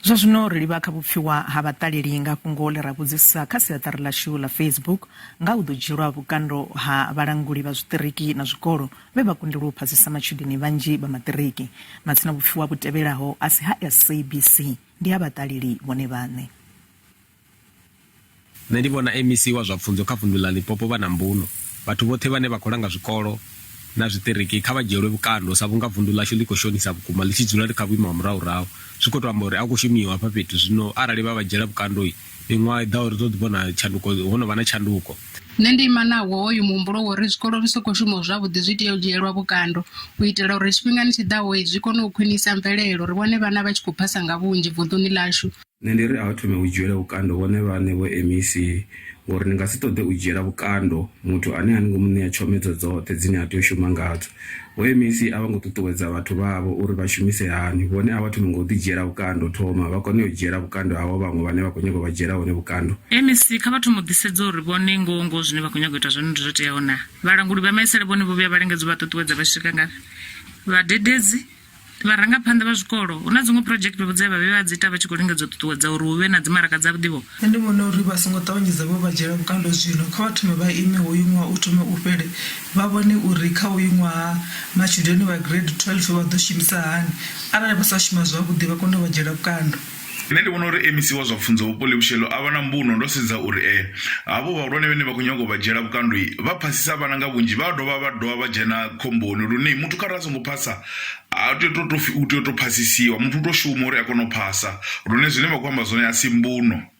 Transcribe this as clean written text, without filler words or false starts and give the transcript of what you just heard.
Zwa zwino ri livha kha vhupfiwa ha vhaṱaleli nga fhungo ḽe ra vhudzisa kha siaṱari ḽashu ḽa Facebook nga u ḓo dzhielwa vhukando ha vhalanguli vha zwiṱiriki na zwikolo vhe vha kundelwa u phasisa matshudeni vhanzhi vha maṱiriki. Matsina vhupfiwa vhu tevhelaho a si ha SABC, ndi ha vhaṱaleli vhone vhaṋe. Nṋe ndi vhona MEC wa zwa pfunzo kha vunḓu ḽa Limpopo vha na mbuno. Vhathu vhoṱhe vhane vha khou langa zwikolo na zwiṱiriki kha vha dzhielwe vhukando sa vhunga vunḓu ḽashu ḽi khou shonisa vhukuma ḽi tshi dzula ḽi kha vhuimo ha murahurahu. Zwi khou tou amba uri a hu khou shumiwa hafha fhethu, zwino arali vha vha dzhiela vhukando miṅwaha i ḓaho ri ḓo ḓi vhona tshanduko ho no vha na tshanduko. Nṋe ndi ima nawo hoyu muhumbulo wa uri zwikolo zwi sa khou shumaho zwavhuḓi zwi tea u dzhielwa vhukando u itela uri tshifhingani tshi ḓaho zwi kone u khwinisa mvelelo ri vhone vhana vha tshi khou phasa nga vhunzhi vunḓuni ḽashu. Nṋe ndi ri a hu thome hu dzhielwe vhukando vhone vhaṋe vho MEC ngori ni nga si ṱoḓe u dzhiela vhukando muthu ane a ni ngo mu ṋea tshomedzo dzoṱhe dzine a tea u shuma ngadzo. Vho MEC a vho ngo ṱuṱuwedza vhathu vhavho uri vha shumise hani, vhone a vha thome nga u ḓi dzhiela vhukando u thoma vha kone u dzhiela vhukando havho vhaṅwe vhane vha khou nyaga u vha dzhiela hone vhukando. MEC kha vha thome u ḓisedza uri vhone ngoho ngoho zwine vha khou nyaga u ita zwone ndi zwo teaho naa. Vhalanguli vha maisele vhone vho vhuya vha lingedza u vha ṱuṱuwedza vha tshi swika ngafhi? Vhadededzi Vharangaphanḓa vha zwikolo, hu na dziṅwe phurojekite vho dze vha vhuya vha dzi ita vha tshi khou lingedza u ṱuṱuwedza uri hu vhe na dzimaraga dzavhuḓi-vho. Nṋe ndi vhona uri vha songo ṱavhanyedza vho vha dzhiela vhukando zwino, kha vha thome vha ime hoyu ṅwaha u thome u fhele vha vhone uri kha hoyu ṅwaha matshudeni vha grade 12 vha ḓo shumisa hani, arali vha sa shuma zwavhuḓi vha kone u vha dzhiela vhukando. Nṋe ndi vhona uri MEC wa zwa pfunzo Vho Polly Boshielo a vha na mbuno ndo sedza uri havho vhahulwane vhane vha khou nyaga u vha dzhiela vhukando vha phasisa vhana nga vhunzhi vha dovha vha dovha vha dzhena khomboni lune muthu kharali a songo phasa a tea u tou pfi u tea u tou phasisiwa muthu u tou shuma uri a kone u phasa lune zwine vha khou amba zwone a si mbuno.